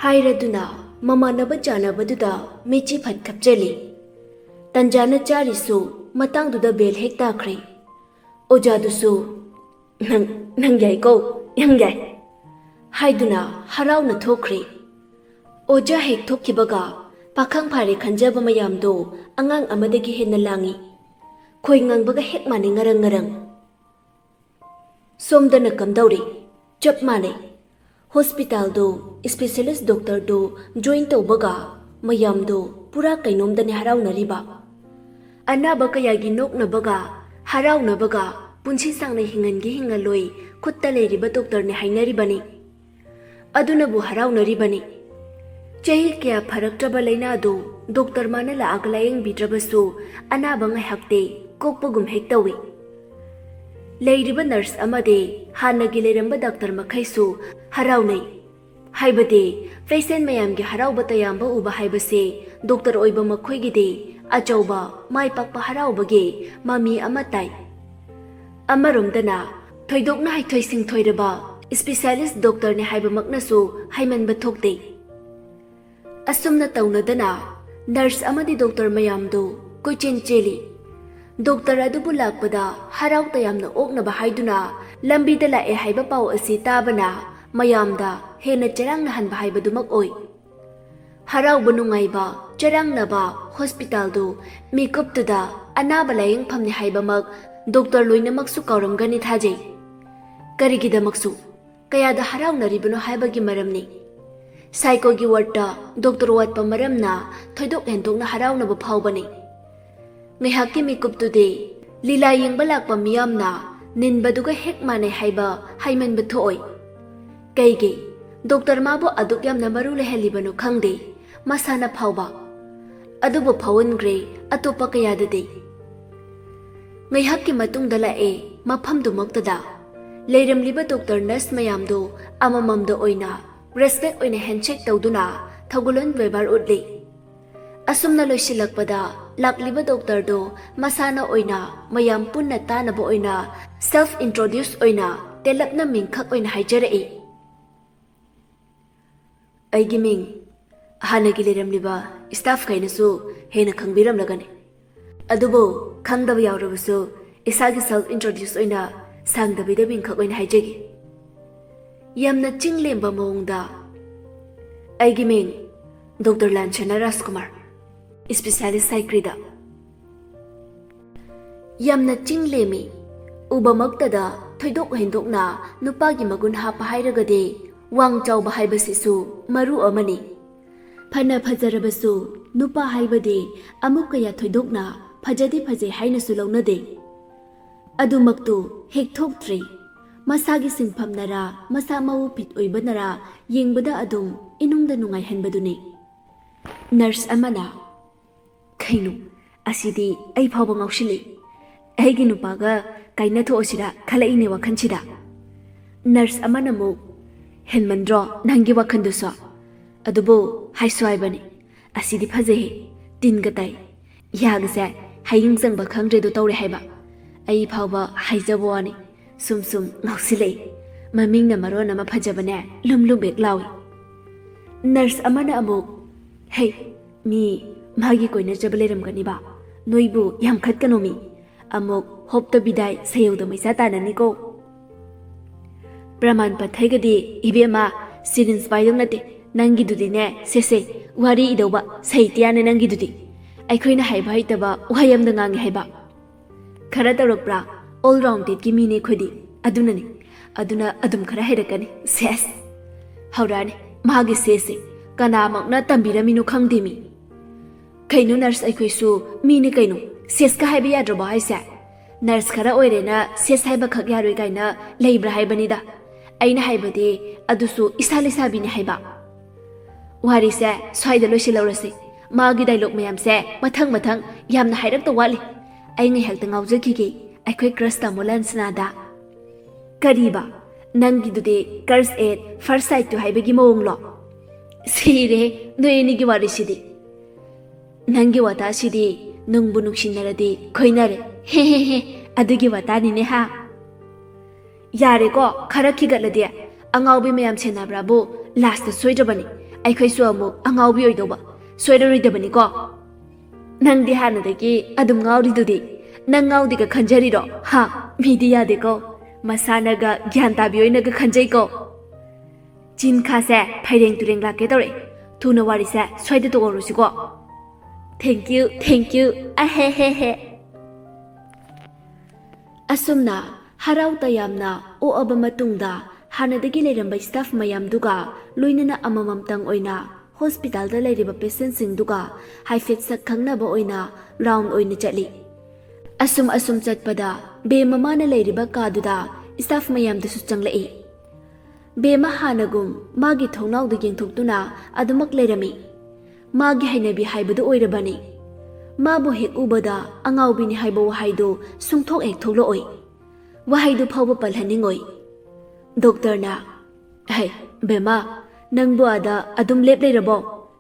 ꯍꯥꯏꯔꯗꯨꯅ ꯃꯃꯥꯟꯅꯕ ꯆꯥꯟꯅꯕꯗꯨꯗ ꯃꯤꯠꯆꯤ ꯐꯠ ꯈꯞꯆꯜꯂꯤ꯫ ꯇꯟꯖꯥꯅ ꯆꯥꯔꯤꯁꯨ ꯃꯇꯥꯡꯗꯨꯗ ꯕꯦꯜ ꯍꯦꯛ ꯇꯥꯈ꯭ꯔꯦ꯫ ꯑꯣꯖꯥꯗꯨꯁꯨ, "ꯅꯪ, ꯅꯪ ꯌꯥꯏꯀꯣ, ꯅꯪ ꯌꯥꯏ," ꯍꯥꯏꯗꯨꯅ ꯍꯔꯥꯎꯅ ꯊꯣꯛꯈ꯭ꯔꯦ꯫ ꯑꯣꯖꯥ ꯍꯦꯛ ꯊꯣꯛꯈꯤꯕꯒ ꯄꯥꯈꯪ ꯐꯥꯔꯦ ꯈꯟꯖꯕ ꯃꯌꯥꯝꯗꯣ ꯑꯉꯥꯡ ꯑꯃꯗꯒꯤ ꯍꯦꯟꯅ ꯂꯥꯡꯏ꯫ ꯈꯣꯏ ꯉꯪꯕꯒ ꯍꯦꯛ ꯃꯥꯟꯅꯩ ꯉꯔꯪ ꯉꯔꯪ꯫ ꯁꯣꯝꯗꯅ ꯀꯝꯗꯧꯔꯤ? ꯆꯞ ꯃꯥꯟꯅꯩ꯫ ꯍꯣꯁꯄꯤꯇꯥꯜꯗꯣ ꯏꯁꯄꯦꯁꯦꯂꯤꯁ ꯗꯣꯛꯇꯔꯗꯣ ꯖꯣꯏꯟ ꯇꯧꯕꯒ ꯃꯌꯥꯝꯗꯣ ꯄꯨꯔꯥ ꯀꯩꯅꯣꯝꯗꯅꯤ ꯍꯔꯥꯎꯅꯔꯤꯕ꯫ ꯑꯅꯥꯕ ꯀꯌꯥꯒꯤ ꯅꯣꯛꯅꯕꯒ ꯍꯔꯥꯎꯅꯕꯒ ꯄꯨꯟꯁꯤ ꯁꯥꯡꯅ ꯍꯤꯡꯍꯟꯒꯦ ꯍꯤꯡꯍꯜꯂꯣꯏ ꯈꯨꯠꯇ ꯂꯩꯔꯤꯕ ꯗꯣꯛꯇꯔꯅꯤ ꯍꯥꯏꯅꯔꯤꯕꯅꯤ꯫ ꯑꯗꯨꯅꯕꯨ ꯍꯔꯥꯎꯅꯔꯤꯕꯅꯤ꯫ ꯆꯍꯤ ꯀꯌꯥ ꯐꯔꯛꯇ꯭ꯔꯕ ꯂꯥꯏꯅꯥꯗꯨ ꯗꯣꯛꯇꯔ ꯃꯥꯅ ꯂꯥꯛꯑꯒ ꯂꯥꯌꯦꯡꯕꯤꯗ꯭ꯔꯕꯁꯨ ꯑꯅꯥꯕ ꯉꯥꯏꯍꯥꯛꯇꯤ ꯀꯣꯛꯄꯒꯨꯝ ꯍꯦꯛ ꯇꯧꯏ꯫ ꯂꯩꯔꯤꯕ ꯅꯔꯁ ꯑꯃꯗꯤ ꯍꯥꯟꯅꯒꯤ ꯂꯩꯔꯝꯕ ꯗꯥꯛꯇꯔ ꯃꯈꯩꯁꯨ ꯍꯔꯥꯎꯅꯩ꯫ ꯍꯥꯏꯕꯗꯤ ꯄꯦꯁꯦꯟ ꯃꯌꯥꯝꯒꯤ ꯍꯔꯥꯎꯕ ꯇꯌꯥꯝꯕ ꯎꯕ ꯍꯥꯏꯕꯁꯦ ꯗꯣꯛꯇꯔ ꯑꯣꯏꯕ ꯃꯈꯣꯏꯒꯤꯗꯤ ꯑꯆꯧꯕ ꯃꯥꯏ ꯄꯥꯛꯄ ꯍꯔꯥꯎꯕꯒꯤ ꯃꯃꯤ ꯑꯃ ꯇꯥꯏ꯫ ꯑꯃꯔꯣꯝꯗꯅ ꯊꯣꯏꯗꯣꯛꯅ ꯍꯩꯊꯣꯏ ꯁꯤꯡꯊꯣꯏꯔꯕ ꯏꯁꯄꯤꯁꯤꯌꯥꯂꯤꯁ ꯗꯣꯛꯇꯔꯅꯤ ꯍꯥꯏꯕꯃꯛꯅꯁꯨ ꯍꯥꯏꯃꯟꯕ ꯊꯣꯛꯇꯦ꯫ ꯑꯁꯨꯝꯅ ꯇꯧꯅꯗꯅ ꯅꯔꯁ ꯑꯃꯗꯤ ꯗꯣꯛꯇꯔ ꯃꯌꯥꯝꯗꯨ ꯀꯣꯏꯆꯦꯟ ꯆꯦꯜꯂꯤ꯫ ꯗꯣꯛꯇꯔ ꯑꯗꯨꯕꯨ ꯂꯥꯛꯄꯗ ꯍꯔꯥꯎ ꯇꯌꯥꯝꯅ ꯑꯣꯛꯅꯕ ꯍꯥꯏꯗꯨꯅ ꯂꯝꯕꯤꯗ ꯂꯥꯛꯑꯦ ꯍꯥꯏꯕ ꯄꯥꯎ ꯑꯁꯤ ꯇꯥꯕꯅ ꯃꯌꯥꯝꯗ ꯍꯦꯟꯅ ꯆꯔꯥꯡꯅꯍꯟꯕ ꯍꯥꯏꯕꯗꯨꯃꯛ ꯑꯣꯏ꯫ ꯍꯔꯥꯎꯕ ꯅꯨꯡꯉꯥꯏꯕ, ꯆꯔꯥꯡꯅꯕ ꯍꯣꯁꯄꯤꯇꯥꯜꯗꯨ ꯃꯤꯀꯨꯞꯇꯨꯗ ꯑꯅꯥꯕ ꯂꯥꯌꯦꯡꯐꯝꯅꯤ ꯍꯥꯏꯕꯃꯛ ꯗꯣꯛꯇꯔ ꯂꯣꯏꯅꯃꯛꯁꯨ ꯀꯥꯎꯔꯝꯒꯅꯤ ꯊꯥꯖꯩ꯫ ꯀꯔꯤꯒꯤꯗꯃꯛꯁꯨ ꯀꯌꯥꯗ ꯍꯔꯥꯎꯅꯔꯤꯕꯅꯣ ꯍꯥꯏꯕꯒꯤ ꯃꯔꯝꯅꯤ꯫ ꯁꯥꯏꯀꯣꯒꯤ ꯋꯥꯔꯗꯇ ꯗꯣꯛꯇꯔ ꯋꯥꯠꯄ ꯃꯔꯝꯅ ꯊꯣꯏꯗꯣꯛ ꯍꯦꯟꯗꯣꯛꯅ ꯍꯔꯥꯎꯅꯕ ꯐꯥꯎꯕꯅꯤ꯫ ꯉꯥꯏꯍꯥꯛꯀꯤ ꯃꯤꯀꯨꯞꯇꯨꯗꯤ ꯂꯤꯂꯥ ꯌꯦꯡꯕ ꯂꯥꯛꯄ ꯃꯤꯌꯥꯝꯅ ꯅꯤꯟꯕꯗꯨꯒ ꯍꯦꯛ ꯃꯥꯟꯅꯩ ꯍꯥꯏꯕ ꯍꯥꯏꯃꯟꯕ ꯊꯣꯛꯑꯣꯏ꯫ ꯀꯩꯒꯤ? ꯗꯣꯛꯇꯔ ꯃꯥꯕꯨ ꯑꯗꯨꯛ ꯌꯥꯝꯅ ꯃꯔꯨ ꯂꯩꯍꯜꯂꯤꯕꯅꯣ ꯈꯪꯗꯦ, ꯃꯁꯥꯅ ꯐꯥꯎꯕ꯫ ꯑꯗꯨꯕꯨ ꯐꯥꯎꯍꯟꯈ꯭ꯔꯦ ꯑꯇꯣꯞꯄ ꯀꯌꯥꯗꯗꯤ꯫ ꯉꯥꯏꯍꯥꯛꯀꯤ ꯃꯇꯨꯡꯗ ꯂꯥꯛꯑꯦ ꯃꯐꯝꯗꯨꯃꯛꯇꯗ꯫ ꯂꯩꯔꯝꯂꯤꯕ ꯗꯣꯛꯇꯔ ꯅꯔꯁ ꯃꯌꯥꯝꯗꯨ ꯑꯃꯃꯝꯗ ꯑꯣꯏꯅ ꯔꯦꯁꯄꯦꯛ ꯑꯣꯏꯅ ꯍꯦꯟꯁꯦꯛ ꯇꯧꯗꯨꯅ ꯊꯧꯒꯜꯂꯣꯟ ꯕꯦꯕꯥꯔ ꯎꯠꯂꯤ꯫ ꯑꯁꯨꯝꯅ ꯂꯣꯏꯁꯤꯜꯂꯛꯄꯗ ꯂꯥꯛꯂꯤꯕ ꯗꯣꯛꯇꯔꯗꯣ ꯃꯁꯥꯅ ꯑꯣꯏꯅ ꯃꯌꯥꯝ ꯄꯨꯟꯅ ꯇꯥꯅꯕ ꯑꯣꯏꯅ ꯁꯦꯜꯐ ꯏꯟꯇ꯭ꯔꯣꯗ꯭ꯌꯨꯁ ꯑꯣꯏꯅ ꯇꯦꯜꯂꯞꯅ ꯃꯤꯡꯈꯛ ꯑꯣꯏꯅ ꯍꯥꯏꯖꯔꯛꯏ꯫ ꯑꯩꯒꯤ ꯃꯤꯡ ꯍꯥꯟꯅꯒꯤ ꯂꯩꯔꯝꯂꯤꯕ ꯁ꯭ꯇꯥꯐꯈꯩꯅꯁꯨ ꯍꯦꯟꯅ ꯈꯪꯕꯤꯔꯝꯂꯒꯅꯤ꯫ ꯑꯗꯨꯕꯨ ꯈꯪꯗꯕ ꯌꯥꯎꯔꯕꯁꯨ ꯏꯁꯥꯒꯤ ꯁꯦꯜꯐ ꯏꯟꯇ꯭ꯔꯣꯗ꯭ꯌꯨꯁ ꯑꯣꯏꯅ ꯁꯥꯡꯗꯕꯤꯗ ꯃꯤꯡꯈꯛ ꯑꯣꯏꯅ ꯍꯥꯏꯖꯒꯦ꯫ ꯌꯥꯝꯅ ꯆꯤꯡ ꯂꯦꯝꯕ ꯃꯑꯣꯡꯗ, ꯑꯩꯒꯤ ꯃꯤꯡ ꯗꯣꯛꯇꯔ ꯂꯥꯟꯁꯅꯥ ꯔꯥꯖꯀꯨꯃꯥꯔ, ꯏꯁꯄꯤꯁꯤꯌꯥꯂꯤꯁ ꯁꯥꯏꯀ꯭ꯔꯤꯗ꯫ ꯌꯥꯝꯅ ꯆꯤꯡ ꯂꯦꯝꯃꯤ꯫ ꯎꯕꯃꯛꯇꯗ ꯊꯣꯏꯗꯣꯛ ꯍꯦꯟꯗꯣꯛꯅ ꯅꯨꯄꯥꯒꯤ ꯃꯒꯨꯟ ꯍꯥꯞꯄ ꯍꯥꯏꯔꯒꯗꯤ ꯋꯥꯡ ꯆꯥꯎꯕ ꯍꯥꯏꯕꯁꯤꯁꯨ ꯃꯔꯨ ꯑꯃꯅꯤ꯫ ꯐꯅ ꯐꯖꯔꯕꯁꯨ ꯅꯨꯄꯥ ꯍꯥꯏꯕꯗꯤ ꯑꯃꯨꯛ ꯀꯌꯥ ꯊꯣꯏꯗꯣꯛꯅ ꯐꯖꯗꯦ ꯐꯖꯩ ꯍꯥꯏꯅꯁꯨ ꯂꯧꯅꯗꯦ꯫ ꯑꯗꯨꯃꯛꯇꯨ ꯍꯦꯛ ꯊꯣꯛꯇ꯭ꯔꯤ꯫ ꯃꯁꯥꯒꯤ ꯁꯤꯟꯐꯝꯅꯔꯥ, ꯃꯁꯥ ꯃꯎ ꯐꯤꯠ ꯑꯣꯏꯕꯅꯔꯥ, ꯌꯦꯡꯕꯗ ꯑꯗꯨꯝ ꯏꯅꯨꯡꯗ ꯅꯨꯡꯉꯥꯏꯍꯟꯕꯗꯨꯅꯤ꯫ ꯅꯔꯁ ꯑꯃꯅ, "ꯀꯩꯅꯣ, ꯑꯁꯤꯗꯤ ꯑꯩ ꯐꯥꯎꯕ ꯉꯥꯎꯁꯤꯜꯂꯤ꯫ ꯑꯩꯒꯤ ꯅꯨꯄꯥꯒ ꯀꯥꯏꯅꯊꯣꯛꯑꯁꯤꯔꯥ ꯈꯜꯂꯛꯏꯅꯦ ꯋꯥꯈꯜꯁꯤꯗ꯫" ꯅꯔꯁ ꯑꯃꯅ ꯑꯃꯨꯛ, "ꯍꯦꯟꯃꯟꯗ꯭ꯔꯣ ꯅꯪꯒꯤ ꯋꯥꯈꯜꯗꯨꯁꯨ? ꯑꯗꯨꯕꯨ ꯍꯥꯏꯁꯨ ꯍꯥꯏꯕꯅꯤ, ꯑꯁꯤꯗꯤ ꯐꯖꯩꯍꯦ, ꯇꯤꯟꯒ ꯇꯥꯏ꯫ ꯌꯥꯒꯁꯦ ꯍꯌꯤꯡ ꯆꯪꯕ ꯈꯪꯗ꯭ꯔꯦꯗꯣ ꯇꯧꯔꯦ ꯍꯥꯏꯕ꯫ ꯑꯩ ꯐꯥꯎꯕ ꯍꯥꯏꯖꯕ ꯋꯥꯅꯤ, ꯁꯨꯝ ꯁꯨꯝ ꯉꯥꯎꯁꯤꯜꯂꯛꯏ꯫ ꯃꯃꯤꯡꯅ ꯃꯔꯣꯟ ꯑꯃ ꯐꯖꯕꯅꯦ, ꯂꯨꯝ ꯂꯨꯝ ꯍꯦꯛ ꯂꯥꯎꯏ꯫" ꯅꯔꯁ ꯑꯃꯅ ꯑꯃꯨꯛ, "ꯍꯩ, ꯃꯤ ꯃꯥꯒꯤ ꯀꯣꯏꯅꯖꯕ ꯂꯩꯔꯝꯒꯅꯤꯕ, ꯅꯣꯏꯕꯨ ꯌꯥꯝ ꯈꯠꯀꯅꯣ ꯃꯤ꯫ ꯑꯃꯨꯛ ꯍꯣꯞꯇ ꯕꯤꯗꯥꯏ ꯁꯩꯌꯧꯗ ꯃꯩꯁꯥ ꯇꯥꯅꯅꯤꯀꯣ꯫" ꯄ꯭ꯔꯃꯥꯟ ꯄꯥꯊꯩꯒꯗꯤ ꯏꯕꯦꯝꯃ, ꯁꯤꯔꯤꯟꯁ ꯄꯥꯏꯗꯧ ꯅꯠꯇꯦ꯫ ꯅꯪꯒꯤꯗꯨꯗꯤꯅꯦ, ꯁꯦ ꯁꯦ, ꯋꯥꯔꯤ ꯏꯗꯧꯕ ꯁꯥꯍꯤꯇ꯭ꯌꯥꯅꯦ ꯅꯪꯒꯤꯗꯨꯗꯤ꯫ ꯑꯩꯈꯣꯏꯅ ꯍꯥꯏꯕ ꯍꯩꯇꯕ ꯋꯥꯍꯩ ꯑꯝꯗ ꯉꯥꯡꯉꯦ ꯍꯥꯏꯕ꯫ ꯈꯔ ꯇꯧꯔꯛꯄ꯭ꯔꯥ? ꯑꯣꯜ ꯔꯥꯎꯟꯗꯦꯗꯀꯤ ꯃꯤꯅꯦ ꯑꯩꯈꯣꯏꯗꯤ꯫ ꯑꯗꯨꯅꯅꯤ꯫ ꯑꯗꯨꯅ ꯑꯗꯨꯝ ꯈꯔ ꯍꯩꯔꯛꯀꯅꯤ꯫ ꯁꯦꯁ! ꯍꯧꯔꯛꯑꯅꯤ ꯃꯥꯒꯤ ꯁꯦꯁꯁꯦ꯫ ꯀꯅꯥꯃꯛꯅ ꯇꯝꯕꯤꯔꯝꯃꯤꯅꯣ ꯈꯪꯗꯦ ꯃꯤ꯫ ꯀꯩꯅꯣ ꯅꯔꯁ, ꯑꯩꯈꯣꯏꯁꯨ ꯃꯤꯅꯤ ꯀꯩꯅꯣ, ꯁꯦꯁꯀ ꯍꯥꯏꯕ ꯌꯥꯗ꯭ꯔꯕꯣ ꯍꯥꯏꯁꯦ? ꯅꯔꯁ ꯈꯔ ꯑꯣꯏꯔꯦꯅ ꯁꯦꯁ ꯍꯥꯏꯕ ꯈꯛ ꯌꯥꯔꯣꯏ ꯀꯥꯏꯅ ꯂꯩꯕ꯭ꯔꯥ ꯍꯥꯏꯕꯅꯤꯗ꯫ ꯑꯩꯅ ꯍꯥꯏꯕꯗꯤ ꯑꯗꯨꯁꯨ ꯏꯁꯥ ꯂꯩꯁꯥꯕꯤꯅꯤ ꯍꯥꯏꯕ꯫ ꯋꯥꯔꯤꯁꯦ ꯁ꯭ꯋꯥꯏꯗ ꯂꯣꯏꯁꯤꯜꯍꯧꯔꯁꯤ꯫ ꯃꯥꯒꯤ ꯗꯥꯏꯂꯣꯛ ꯃꯌꯥꯝꯁꯦ ꯃꯊꯪ ꯃꯊꯪ ꯌꯥꯝꯅ ꯍꯥꯏꯔꯛꯇ ꯋꯥꯠꯂꯤ꯫ ꯑꯩ ꯉꯥꯏꯍꯥꯛꯇ ꯉꯥꯎꯖꯈꯤꯒꯦ ꯑꯩꯈꯣꯏ ꯀ꯭ꯔꯁ ꯇꯥꯃꯣ ꯂꯟꯁꯅꯥꯗ꯫ ꯀꯔꯤꯕ? ꯅꯪꯒꯤꯗꯨꯗꯤ ꯀ꯭ꯔꯁ ꯑꯦꯠ ꯐꯥꯔꯁ ꯁꯥꯏꯠꯇꯨ ꯍꯥꯏꯕꯒꯤ ꯃꯑꯣꯡꯂꯣ? ꯁꯤꯔꯦ ꯅꯣꯏ ꯑꯅꯤꯒꯤ ꯋꯥꯔꯤꯁꯤꯗꯤ꯫ ꯅꯪꯒꯤ ꯋꯥꯇꯥꯁꯤꯗꯤ ꯅꯨꯡꯕꯨ ꯅꯨꯡꯁꯤꯅꯔꯗꯤ ꯈꯣꯏꯅꯔꯦ꯫ ꯍꯦ ꯍꯦ ꯍꯦ꯫ ꯑꯗꯨꯒꯤ ꯋꯥꯇꯥꯅꯤꯅꯦ ꯍꯥ꯫ ꯌꯥꯔꯦꯀꯣ, ꯈꯔ ꯈꯤꯒꯠꯂꯗꯤ꯫ ꯑꯉꯥꯎꯕꯤ ꯃꯌꯥꯝ ꯁꯦꯟꯅꯕ꯭ꯔꯥꯕꯨ ꯂꯥꯁꯇ ꯁꯣꯏꯗ꯭ꯔꯕꯅꯤ꯫ ꯑꯩꯈꯣꯏꯁꯨ ꯑꯃꯨꯛ ꯑꯉꯥꯎꯕꯤ ꯑꯣꯏꯗꯧꯕ꯫ ꯁꯣꯏꯔꯔꯣꯏꯗꯕꯅꯤꯀꯣ꯫ ꯅꯪꯗꯤ ꯍꯥꯟꯅꯗꯒꯤ ꯑꯗꯨꯝ ꯉꯥꯎꯔꯤꯗꯨꯗꯤ꯫ ꯅꯪ ꯉꯥꯎꯗꯦꯒ ꯈꯟꯖꯔꯤꯔꯣ? ꯍꯥ? ꯃꯤꯗꯤ ꯌꯥꯗꯦꯀꯣ꯫ ꯃꯁꯥꯅꯒ ꯒ꯭ꯌꯥꯟ ꯇꯥꯕꯤ ꯑꯣꯏꯅꯒ ꯈꯟꯖꯩꯀꯣ꯫ ꯆꯤꯟꯈꯥꯁꯦ ꯐꯩꯔꯦꯡ ꯇꯨꯔꯦꯡ ꯂꯥꯛꯀꯦ ꯇꯧꯔꯦ꯫ ꯊꯨꯅ ꯋꯥꯔꯤꯁꯦ ꯁ꯭ꯋꯥꯏꯗ ꯇꯣꯛꯍꯧꯔꯁꯤꯀꯣ꯫ Thank you, thank you꯫ ꯑꯍꯦ ꯍꯦ ꯍꯦ꯫ ꯑꯁꯨꯝꯅ ꯍꯔꯥꯎ ꯇꯌꯥꯝꯅ ꯑꯣꯛꯑꯕ ꯃꯇꯨꯡꯗ ꯍꯥꯟꯅꯗꯒꯤ ꯂꯩꯔꯝꯕ ꯁ꯭ꯇꯥꯐ ꯃꯌꯥꯝꯗꯨꯒ ꯂꯣꯏꯅꯅ ꯑꯃꯃꯝꯇꯪ ꯑꯣꯏꯅ ꯍꯣꯁꯄꯤꯇꯥꯜꯗ ꯂꯩꯔꯤꯕ ꯄꯦꯁꯦꯟꯁꯤꯡꯗꯨꯒ ꯍꯥꯏꯐꯦꯠ ꯁꯛ ꯈꯪꯅꯕ ꯑꯣꯏꯅ ꯔꯥꯎꯟ ꯑꯣꯏꯅ ꯆꯠꯂꯤ꯫ ꯑꯁꯨꯝ ꯑꯁꯨꯝ ꯆꯠꯄꯗ ꯕꯦꯝ ꯃꯃꯥꯅ ꯂꯩꯔꯤꯕ ꯀꯥꯗꯨꯗ ꯁ꯭ꯇꯥꯐ ꯃꯌꯥꯝꯗꯨꯁꯨ ꯆꯪꯂꯛꯏ꯫ ꯕꯦꯝꯃ ꯍꯥꯟꯅꯒꯨꯝ ꯃꯥꯒꯤ ꯊꯣꯡꯅꯥꯎꯗ ꯌꯦꯡꯊꯣꯛꯇꯨꯅ ꯑꯗꯨꯃꯛ ꯂꯩꯔꯝꯃꯤ꯫ ꯃꯥꯒꯤ ꯍꯩꯅꯕꯤ ꯍꯥꯏꯕꯗꯨ ꯑꯣꯏꯔꯕꯅꯤ꯫ ꯃꯥꯕꯨ ꯍꯦꯛ ꯎꯕꯗ ꯑꯉꯥꯎꯕꯤꯅꯤ ꯍꯥꯏꯕ ꯋꯥꯍꯩꯗꯨ ꯁꯨꯡꯊꯣꯛ ꯍꯦꯛ ꯊꯣꯛꯂꯛꯑꯣꯏ꯫ ꯋꯥꯍꯩꯗꯨ ꯐꯥꯎꯕ ꯄꯜꯍꯟꯅꯤꯡꯉꯣꯏ꯫ ꯗꯣꯛꯇꯔꯅ, "ꯍꯩ, ꯕꯦꯝꯃ, ꯅꯪꯕꯨ ꯑꯥꯗ ꯑꯗꯨꯝ ꯂꯦꯞ ꯂꯩꯔꯕꯣ?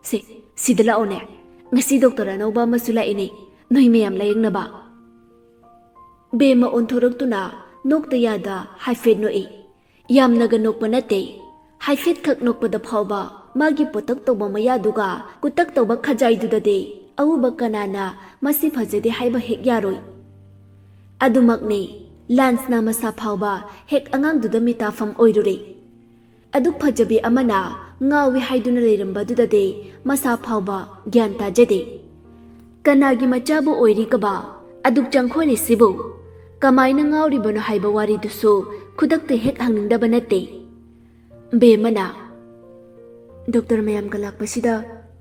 ꯁꯦ, ꯁꯤꯗ ꯂꯥꯛꯑꯣꯅꯦ꯫ ꯉꯁꯤ ꯗꯣꯛꯇꯔ ꯑꯅꯧꯕ ꯑꯃꯁꯨ ꯂꯥꯛꯏꯅꯦ, ꯅꯣꯏ ꯃꯌꯥꯝ ꯂꯥꯌꯦꯡꯅꯕ꯫" ꯕꯦꯝꯃ ꯑꯣꯟꯊꯣꯔꯛꯇꯨꯅ ꯅꯣꯛꯇ ꯌꯥꯗ ꯍꯥꯏꯐꯦꯠ ꯅꯣꯛꯏ꯫ ꯌꯥꯝꯅꯒ ꯅꯣꯛꯄ ꯅꯠꯇꯦ꯫ ꯍꯥꯏꯐꯦꯠꯈꯛ ꯅꯣꯛꯄꯗ ꯐꯥꯎꯕ ꯃꯥꯒꯤ ꯄꯣꯇꯛ ꯇꯧꯕ ꯃꯌꯥꯗꯨꯒ ꯀꯨꯇꯛ ꯇꯧꯕ ꯈꯖꯥꯏꯗꯨꯗꯗꯤ ꯑꯎꯕ ꯀꯅꯥꯅ ꯃꯁꯤ ꯐꯖꯗꯦ ꯍꯥꯏꯕ ꯍꯦꯛ ꯌꯥꯔꯣꯏ꯫ ꯑꯗꯨꯃꯛꯅꯤ, ꯂꯥꯟꯁꯅ ꯃꯁꯥ ꯐꯥꯎꯕ ꯍꯦꯛ ꯑꯉꯥꯡꯗꯨꯗ ꯃꯤꯇꯥꯐꯝ ꯑꯣꯏꯔꯨꯔꯦ꯫ ꯑꯗꯨꯛ ꯐꯖꯕꯤ ꯑꯃꯅ ꯉꯥꯎꯏ ꯍꯥꯏꯗꯨꯅ ꯂꯩꯔꯝꯕꯗꯨꯗꯗꯤ ꯃꯁꯥ ꯐꯥꯎꯕ ꯒ꯭ꯌꯥꯟ ꯇꯥꯖꯗꯦ꯫ ꯀꯅꯥꯒꯤ ꯃꯆꯥꯕꯨ ꯑꯣꯏꯔꯤꯒꯕ ꯑꯗꯨꯛ ꯆꯪꯈꯣꯜꯂꯤꯁꯤꯕꯨ? ꯀꯃꯥꯏꯅ ꯉꯥꯎꯔꯤꯕꯅꯣ ꯍꯥꯏꯕ ꯋꯥꯔꯤꯗꯨꯁꯨ ꯈꯨꯗꯛꯇ ꯍꯦꯛ ꯍꯪꯅꯤꯡꯗꯕ ꯅꯠꯇꯦ꯫ ꯕꯦꯝꯃꯅ, "ꯗꯣꯛꯇꯔ ꯃꯌꯥꯝꯒ ꯂꯥꯛꯄꯁꯤꯗ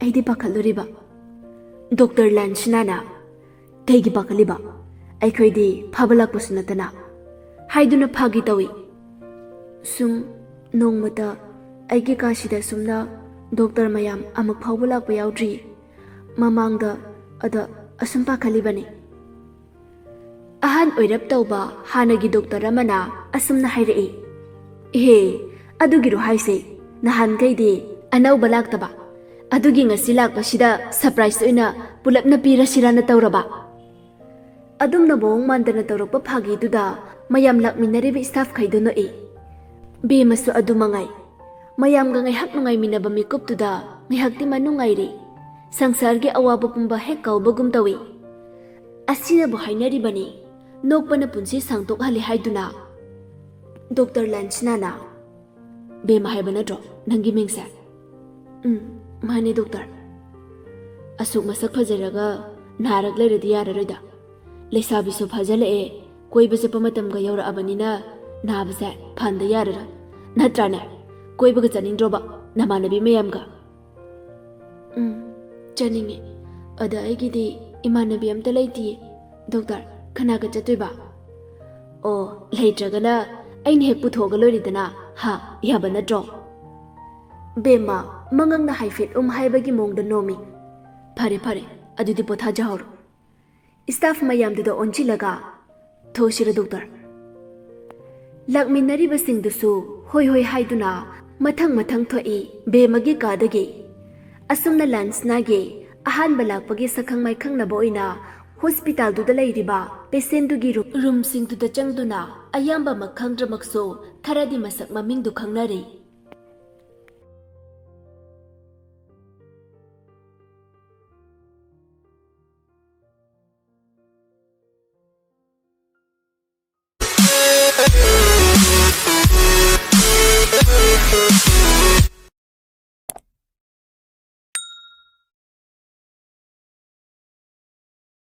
ꯑꯩꯗꯤ ꯄꯥꯈꯠꯂꯨꯔꯤꯕ꯫" ꯗꯣꯛꯇꯔ ꯂꯥꯟꯁꯤꯅꯥꯅ, "ꯀꯩꯒꯤ ꯄꯥꯈꯠꯂꯤꯕ? "ꯑꯩꯈꯣꯏꯗꯤ ꯐꯕ ꯂꯥꯛꯄꯁꯨ ꯅꯠꯇꯅ" ꯍꯥꯏꯗꯨꯅ ꯐꯥꯒꯤ ꯇꯧꯏ꯫ "ꯁꯨꯝ ꯅꯣꯡꯃꯇ ꯑꯩꯒꯤ ꯀꯥꯁꯤꯗ ꯁꯨꯝꯅ ꯗꯣꯛꯇꯔ ꯃꯌꯥꯝ ꯑꯃꯨꯛ ꯐꯥꯎꯕ ꯂꯥꯛꯄ ꯌꯥꯎꯗ꯭ꯔꯤ꯫ ꯃꯃꯥꯡꯗ ꯑꯗ ꯑꯁꯨꯝ ꯄꯥꯈꯠꯂꯤꯕꯅꯤ"꯫ ꯑꯍꯟ ꯑꯣꯏꯔꯞ ꯇꯧꯕ ꯍꯥꯟꯅꯒꯤ ꯗꯣꯛꯇꯔ ꯑꯃꯅ ꯑꯁꯨꯝꯅ ꯍꯥꯏꯔꯛꯏ, "ꯏꯍꯦ, ꯑꯗꯨꯒꯤꯔꯣ ꯍꯥꯏꯁꯦ? ꯅꯍꯥꯟꯈꯩꯗꯤ ꯑꯅꯧꯕ ꯂꯥꯛꯇꯕ, ꯑꯗꯨꯒꯤ ꯉꯁꯤ ꯂꯥꯛꯄꯁꯤꯗ ꯁꯔꯄ꯭ꯔꯥꯏꯖ ꯑꯣꯏꯅ ꯄꯨꯂꯞꯅ ꯄꯤꯔꯁꯤꯔꯥꯅ ꯇꯧꯔꯕ"꯫ ꯑꯗꯨꯝꯅ ꯃꯑꯣꯡ ꯃꯥꯟꯗꯅ ꯇꯧꯔꯛꯄ ꯐꯥꯒꯤꯗꯨꯗ ꯃꯌꯥꯝ ꯂꯥꯛꯃꯤꯟꯅꯔꯤꯕ ꯁ꯭ꯇꯥꯐꯈꯩꯗꯨ ꯅꯣꯛꯏ꯫ ꯕꯦꯝꯃꯁꯨ ꯑꯗꯨ ꯃꯉꯥꯏ꯫ ꯃꯌꯥꯝꯒ ꯉꯥꯏꯍꯥꯛ ꯅꯨꯡꯉꯥꯏꯃꯤꯟꯅꯕ ꯃꯤꯀꯨꯞꯇꯨꯗ ꯉꯥꯏꯍꯥꯛꯇꯤ ꯃꯅꯨꯡ ꯉꯥꯏꯔꯤ꯫ ꯁꯪꯁꯥꯔꯒꯤ ꯑꯋꯥꯕ ꯄꯨꯝꯕ ꯍꯦꯛ ꯀꯥꯎꯕꯒꯨꯝ ꯇꯧꯏ꯫ ꯑꯁꯤꯅꯕꯨ ꯍꯥꯏꯅꯔꯤꯕꯅꯤ, ꯅꯣꯛꯄꯅ ꯄꯨꯟꯁꯤ ꯁꯥꯡꯗꯣꯛꯍꯜꯂꯤ ꯍꯥꯏꯗꯨꯅ꯫ ꯗꯣꯛꯇꯔ ꯂꯟꯁꯅꯥꯅ, "ꯕꯦꯝꯃ ꯍꯥꯏꯕ ꯅꯠꯇ꯭ꯔꯣ ꯅꯪꯒꯤ ꯃꯤꯡꯁꯦ?" "ꯎꯝ, ꯃꯥꯅꯦ ꯗꯣꯛꯇꯔ"꯫ "ꯑꯁꯨꯛ ꯃꯁꯛ ꯐꯖꯔꯒ ꯅꯥꯔꯛ ꯂꯩꯔꯗꯤ ꯌꯥꯔꯔꯣꯏꯗ꯫ ꯂꯩꯁꯥꯕꯤꯁꯨ ꯐꯥꯖꯤꯜꯂꯛꯑꯦ, ꯀꯣꯏꯕ ꯆꯠꯄ ꯃꯇꯝꯒ ꯌꯧꯔꯛꯑꯕꯅꯤꯅ ꯅꯥꯕꯁꯦ ꯐꯍꯟꯗ ꯌꯥꯔꯔꯣꯏ꯫ ꯅꯠꯇ꯭ꯔꯥꯅꯦ? ꯀꯣꯏꯕꯒ ꯆꯠꯅꯤꯡꯗ꯭ꯔꯣꯕ ꯅꯃꯥꯟꯅꯕꯤ ꯃꯌꯥꯝꯒ?" "ꯎꯝ, ꯆꯠꯅꯤꯡꯉꯦ꯫ ꯑꯗ ꯑꯩꯒꯤꯗꯤ ꯏꯃꯥꯟꯅꯕꯤ ꯑꯝꯇ ꯂꯩꯇꯤꯌꯦ꯫ ꯗꯣꯛꯇꯔ, ꯀꯅꯥꯒ ꯆꯠꯇꯣꯏꯕ?" "ꯑꯣ, ꯂꯩꯇ꯭ꯔꯒꯅ ꯑꯩꯅ ꯍꯦꯛ ꯄꯨꯊꯣꯛꯑꯒ ꯂꯣꯏꯔꯦꯗꯅ꯫ ꯍꯥ, ꯌꯥꯕ ꯅꯠꯇ꯭ꯔꯣ?" ꯕꯦꯝꯃ ꯃꯉꯛꯅ ꯍꯥꯏꯐꯦꯠ ꯎꯝ ꯍꯥꯏꯕꯒꯤ ꯃꯑꯣꯡꯗ ꯅꯣꯝꯃꯤ꯫ "ꯐꯔꯦ, ꯐꯔꯦ, ꯑꯗꯨꯗꯤ ꯄꯣꯊꯥꯖꯍꯧꯔꯣ"꯫ Staff ꯃꯌꯥꯝꯗꯨꯗ ꯑꯣꯟꯁꯤꯜꯂꯒ, "ꯊꯣꯛꯁꯤꯔ doctor?" ꯂꯥꯛꯃꯤꯟꯅꯔꯤꯕꯁꯤꯡꯗꯨꯁꯨ ꯍꯣꯏ ꯍꯣꯏ ꯍꯥꯏꯗꯨꯅ ꯃꯊꯪ ꯃꯊꯪ ꯊꯣꯛꯏ ꯕꯦꯝꯃꯒꯤ ꯀꯥꯗꯒꯤ꯫ ꯑꯁꯨꯝꯅ ꯂꯟꯁꯅꯥꯒꯤ ꯑꯍꯥꯟꯕ ꯂꯥꯛꯄꯒꯤ ꯁꯛꯈꯪ ꯃꯥꯏꯈꯪꯅꯕ ꯑꯣꯏꯅ ꯍꯣꯁꯄꯤꯇꯥꯜꯗꯨꯗ ꯂꯩꯔꯤꯕ ꯄꯦꯁꯦꯟꯗꯨꯒꯤ ꯔꯨꯝ, ꯔꯨꯝꯁꯤꯡꯗꯨꯗ ꯆꯪꯗꯨꯅ ꯑꯌꯥꯝꯕꯃꯛ ꯈꯪꯗ꯭ꯔꯃꯛꯁꯨ ꯈꯔꯗꯤ ꯃꯁꯛ ꯃꯃꯤꯡꯗꯨ ꯈꯪꯅꯔꯤ꯫